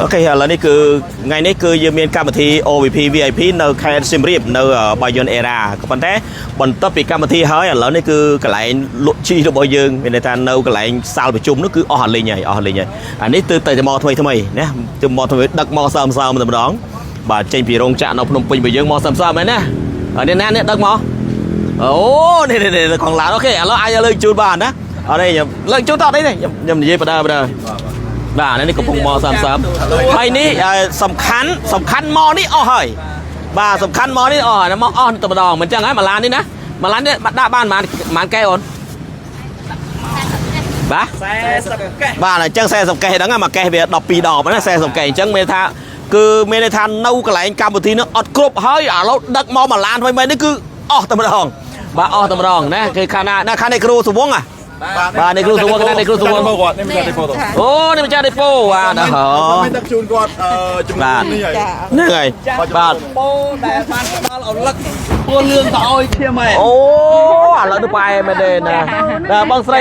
OK ឥឡូវនេះគឺថ្ងៃនេះគឺយើងមានកម្មវិធី OVP VIP នៅខេត្តសៀមរាបនៅបាយ័នអេរ៉ាក៏ប៉ុន្តែបន្ទាប់ពីកម្មវិធីហើយឥឡូវនេះគឺកន្លែងលក់ជីរបស់យើងមានន័យថានៅកន្លែងសាលប្រជុំនោះគឺអស់អាលីងហើយអស់អាលីងហើយអានេះទើបតែមកថ្មីថ្មីណាទើបមកថ្មីដឹកមកសើមសើមតែម្ដងបាទចេញពីរោងចក្រនៅភ្នំពេញរបស់យើងមកសើមសើមហ្នឹងណាអានេះណានេះដឹកមកអូនេះនេះនេះក្នុងឡាន OK ឥឡូវអាចលើកជូនបានណាអត់ទេខ្ញុំលើកជូនតអត់ទេខ្ញុំខ្ញុំនិយាយបដើបដើ បាទនេះកំពុងមក30ហើយនេះសំខាន់សំខាន់មកនេះអស់ហើយបាទសំខាន់មកនេះអស់ហើយមកអស់តែម្ដងមិនចឹងហើយមួយឡាននេះណាមួយឡាននេះដាក់បានប៉ុន្មានប៉ុន្មានកែអូនបាទ 40កេះ បាទអញ្ចឹង40កេះហ្នឹងមួយកេះវា12ដបណា40កេះអញ្ចឹងមានថាគឺមានន័យថានៅកន្លែងកម្មវិធីនេះអត់គ្រប់ហើយឥឡូវដឹកមកមួយឡានថ្មីៗនេះគឺអស់តែម្ដងបាទអស់តែម្ដងណាគឺខាងណាណាខាងនេះគ្រូសវងហ៎បាទនេះគ្រូសវងណានេះគ្រូសវង គាត់នេះម្ចាស់ដេប៉ូទៅ អូនេះម្ចាស់ដេប៉ូបាទអូ មិនដឹកជូនគាត់ចំនួននេះហើយ ហ្នឹងហើយបាទ ពោដែលបានផ្ដល់អលឹកពណ៌លឿងទៅឲ្យឈាមឯង អូឥឡូវនេះផ្អែមមែនទេណាបាទបងស្រី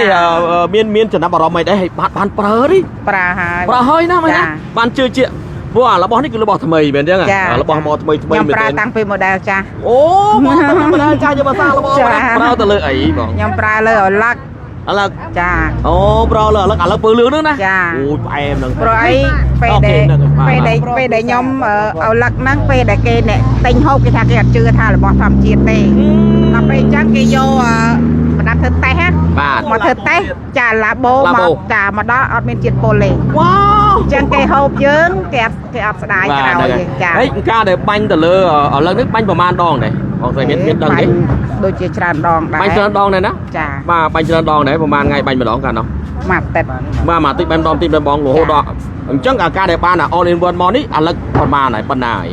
មានមានចំណាប់អារម្មណ៍អីដែរហើយបានបានប្រើទេ ប្រើហើយ ប្រើហើយណាមែនណា ចា បានជឿជាក់ព្រោះអារបស់នេះគឺរបស់ថ្មីមែនទេ ចា របស់មកថ្មីថ្មី ខ្ញុំ មែនទេ ប្រើតាំងពី model ចាស់ អូមកតាំងពីម្ដងចាស់យកមកសារបស់ ចា ប្រើទៅលើអីបង ខ្ញុំប្រើលើអលឹក ឥឡូវ ចា អូប្រើលើឥឡូវឥឡូវពើលឿងហ្នឹងណា ចា អូយផ្អែមហ្នឹង ព្រោះអីពេល អូខេ ដែល ហ្នឹងហើយ ពេលដែល បាទ ពេលដែលខ្ញុំអលឹកហ្នឹងពេលដែលគេអ្នកទិញហូបគេថាគេអត់ជឿថារបស់ធម្មជាតិទេដល់ពេលអញ្ចឹងគេយកប្រដាប់ធ្វើតេស្តណា បាទ មកធ្វើតេស្តចាឡាបូ ឡាបូ មកចាមកដល់អត់មានជាតិពុលទេ វ៉ាវ អញ្ចឹងគេហូបយើងគេអត់គេអត់ស្ដាយក្រោយ ហ្នឹង ទេចា ហើយការដែលបាញ់ទៅលើឥឡូវនេះបាញ់ប្រហែលដងដែរបងស្រីមានមានដឹងទេ បាញ់ដូចជាច្រើនដងដែរ បាញ់ច្រើនដងដែរណា ចា បាទបាញ់ច្រើនដងដែរប្រហែលថ្ងៃបាញ់ម្ដងកាលនោះ មួយអាទិត្យ បាទមួយអាទិត្យបាញ់ម្ដងទីម្ដងរហូតដល់អញ្ចឹងអាការដែលបានអា all in one មកនេះអាលឹកប្រហែលហើយប៉ុណ្ណាហើយ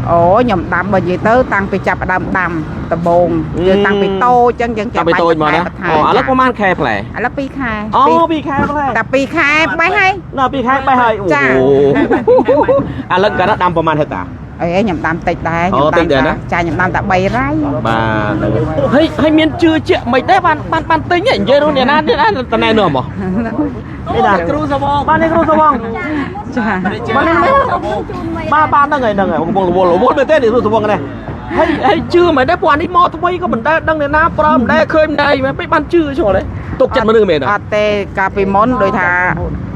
អូខ្ញុំដាំបើនិយាយទៅតាំងពីចាប់ផ្ដើមដាំដំបូងយើងតាំងពីតូចអញ្ចឹងយើង តាំងពីតូចមកណា បន្ថែ អូ ម ឥឡូវប្រហែលខែផ្លែ ឥឡូវ2ខែ អូ ពីរ 2ខែផ្លែ តែ2ខែបេះហើយ ណា2ខែបេះហើយអូ ចា ឥឡូវកាលណាដាំប្រហែលហិកតា អីខ្ញុំដាំតិចដែរ អូ ខ្ញុំ តិចដែរណា ចាខ្ញុំដាំតែ3រៃ បាទហ្នឹងហើយហើយមានជឿជាក់មិនដែរបានបានបានទិញហ៎និយាយនោះអ្នកណាអ្នកណាតណែនោះមកនេះណា គ្រូសវង បាននេះគ្រូសវង ចា បាននេះបាទបាទហ្នឹងហើយហ្នឹងហើយកំពុងរវល់រវល់មែនទេនេះគ្រូសវងនេះហើយហើយជឿមិនដែរពួកអានេះមកថ្មីក៏មិនដែរដឹងអ្នកណាប្រើមិនដែរឃើញមិនដែរអីមែនពេលបានជឿចូលទេទុកចិត្តមនុស្សមែន អត់ទេកាលពីមុនដូចថា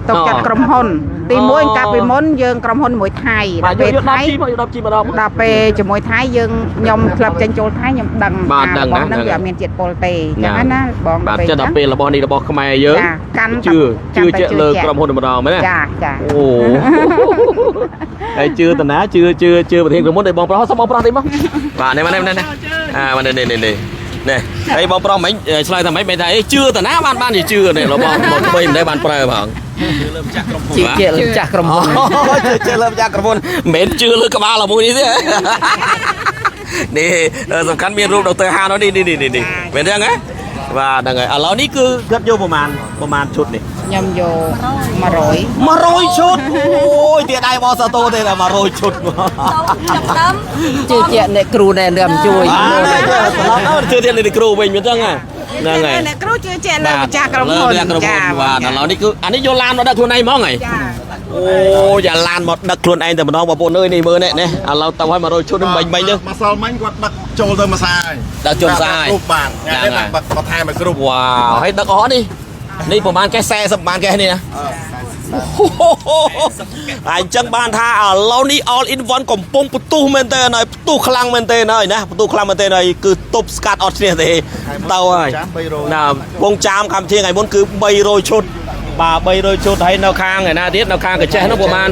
ទុកចិត្តក្រុមហ៊ុន ទី អូ 1កាលពីមុនយើងក្រុមហ៊ុនមួយថៃ បាទ ដល់ យកយក ពេលថៃ 10ជីមកយក10ជីម្ដងមក ដល់ពេលជាមួយថៃយើងខ្ញុំធ្លាប់ចេញចូលថៃខ្ញុំដឹង បាទដឹងណា របស់ហ្នឹងវាអត់មានជាតិពុលទេអញ្ចឹងណាបង បាទ ពេល ចិត្តដល់ពេលរបស់នេះរបស់ខ្មែរយើង ចាកាន់ ជឿជឿ កាន់តែ ជាក់លើក្រុមហ៊ុនម្ដងមែនទេ ចាចា អូហើយជឿតាណាជឿជឿជឿប្រធានក្រុមហ៊ុនដែលបងប្រុសសុំបងប្រុសតិចមកបាទនេះមកនេះនេះអាមកនេះនេះនេះនេះហើយបងប្រុសមិញឆ្លើយថាម៉េចមិនថាអីជឿតាណាបានបានជាជឿនេះរបស់បងថ្មីមិនដែលបានប្រើផង ជឿជាក់លើម្ចាស់ក្រុមហ៊ុន អូជឿជឿលើម្ចាស់ក្រុមហ៊ុនមិនមែនជឿលើក្បាលរបស់មួយនេះទេនេះសំខាន់មានរូបដុកទ័រហាននេះនេះនេះនេះមែនទេហ៎បាទហ្នឹងហើយឥឡូវនេះគឺគាត់យកប្រហែលប្រហែលឈុតនេះ ខ្ញុំយក100 100ឈុតអូយទៀតដៃបងសាតូទេតែ100ឈុតមក ជឿជាក់អ្នកគ្រូណែនាំជួយ បាទស្លាប់អត់ជឿទៀតនេះគ្រូវិញមិនចឹងហ្នឹងហើយ អ្នកគ្រូជឿជាក់លើម្ចាស់ក្រុមហ៊ុន លើម្ចាស់ក្រុមហ៊ុនបាទឥឡូវនេះគឺអានេះយកឡានមកដឹកខ្លួនឯងហ្មងហី ចា អូយ៉ាឡានមកដឹកខ្លួនឯងតែម្ដងបងប្អូនអើយនេះមើលនេះនេះឥឡូវទៅឲ្យ100ឈុតមិញមិញទៅ ម្សិលមិញគាត់ដឹកចូលទៅម្សាហើយ ដឹកចូលម្សាហើយ គ្រប់បាទថ្ងៃនេះដឹកបន្ថែមឲ្យគ្រប់ វ៉ាវហើយដឹកអស់នេះនេះប្រហែលកេះ40ប្រហែលកេះនេះណា ហើយអញ្ចឹងបានថាឥឡូវនេះ all in one កំពុងផ្ទុះមែនតើហើយផ្ទុះខ្លាំងមែនតើហើយណាផ្ទុះខ្លាំងមែនតើហើយគឺទប់ស្កាត់អត់ឈ្នះទេទៅហើយណាពងចាមកម្មវិធីថ្ងៃមុនគឺ300ឈុតបាទ300ឈុតហើយនៅខាងឯណាទៀតនៅខាងកញ្ចេះនោះប្រហែល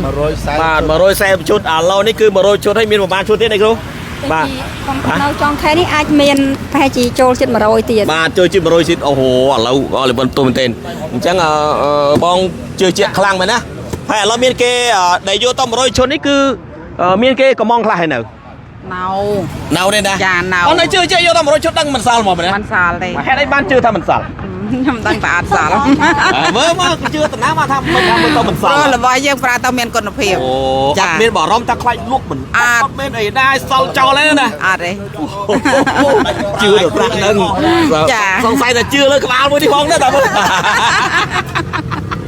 បាទ140ឈុតឥឡូវនេះគឺ100ឈុតហើយមានប្រហែលឈុតទៀតនេះគ្រូបាទ នៅចុងខែនេះអាចមានប្រហែលជាចូលជិត100ទៀត បាទចូលជិត100ឈុតអូហូឥឡូវអលិវិនផ្ទុះមែនទែនអញ្ចឹងអឺអឺបងជឿជាក់ខ្លាំងមែនណាហើយឥឡូវមានគេដែលយកទៅ100ឈុតនេះគឺមានគេកំងខ្លះហើយនៅ ណៅ នៅទេណា ចានៅ អូននៅជឿជាក់យកតែ100ឈុតដឹងមិនសល់មកមែនទេ មិនសល់ទេ ហេតុអីបានជឿថាមិនសល់ ខ្ញុំដឹងតែអត់សល់ មើលមកជឿតាណាមកថាមិនថាមិនទៅមិនស ព្រោះ ល់ របស់យើងប្រើទៅមានគុណភាព អូអត់មានបារម្ភថាខ្លាចលក់មិន អត់ អត់មានអីដែរសល់ចោលទេណា អត់ទេ ជឿទៅប្រាក់នឹង ចា សង្ស័យតែជឿលើក្បាលមួយនេះផងដែរតាមើល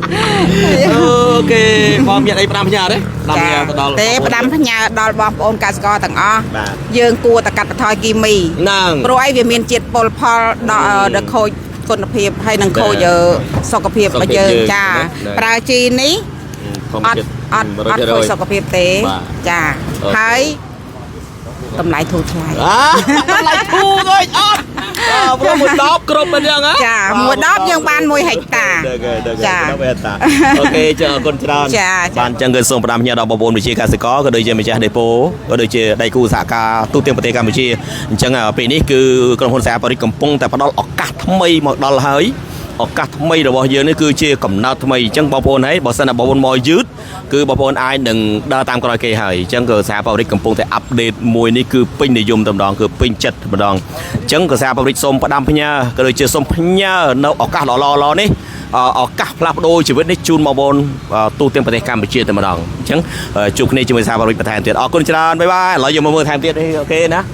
OK បងមានអីផ្ដាំផ្ញើទេផ្ដាំផ្ញើទៅដល់ ទេផ្ដាំផ្ញើដល់បងប្អូនកសិករទាំងអស់ បាទ យើងគួរតែកាត់បន្ថយគីមី ហ្នឹង ព្រោះអីវាមានជាតិពុលផលដល់ដល់ខូចគុណភាពហើយនឹងខូចសុខភាពរបស់យើងចាប្រើជីនេះអត់អត់អត់ខូចសុខភាពទេចាហើយតម្លៃធូរថ្លៃ អាតម្លៃធូរដូចអត់អើព្រោះមួយដបគ្រប់មិនចឹងហ៎ ចាមួយដបយើងបាន1ហិកតា ដឹងហើយដឹង ចា ហើយដល់តា OK ចាអរគុណច្រើន ចាចា បានចឹងគឺសូមផ្ដាំផ្ញើដល់បងប្អូនវិជាកសិករក៏ដូចជាម្ចាស់ដេប៉ូក៏ដូចជាដៃគូសហការទូទាំងប្រទេសកម្ពុជាអញ្ចឹងពេលនេះគឺក្រុមហ៊ុនសាប៉ារីសកំពុងតែផ្ដល់ឱកាសថ្មីមកដល់ហើយឱកាសថ្មីរបស់យើងនេះគឺជាកំណើតថ្មីអញ្ចឹងបងប្អូនហើយបើសិនណាបងប្អូនមកយឺតគឺបងប្អូនអាចនឹងដើរតាមក្រោយគេហើយអញ្ចឹងក៏សាប៉ារីសកំពុងតែ update មួយនេះគឺពេញនិយមតែម្ដងគឺពេញចិត្តតែម្ដងអញ្ចឹងក៏សាប៉ារីសសូមផ្ដាំផ្ញើក៏ដូចជាសូមផ្ញើនៅឱកាសល្អៗនេះ ឱកាសផ្លាស់ប្ដូរជីវិតនេះជូនបងប្អូនទូទាំងប្រទេសកម្ពុជាតែម្ដងអញ្ចឹងជួបគ្នាជាមួយសាវរិចបន្ថែមទៀតអរគុណច្រើន bye bye ឥឡូវយើងមកមើលថែមទៀត OK ណា។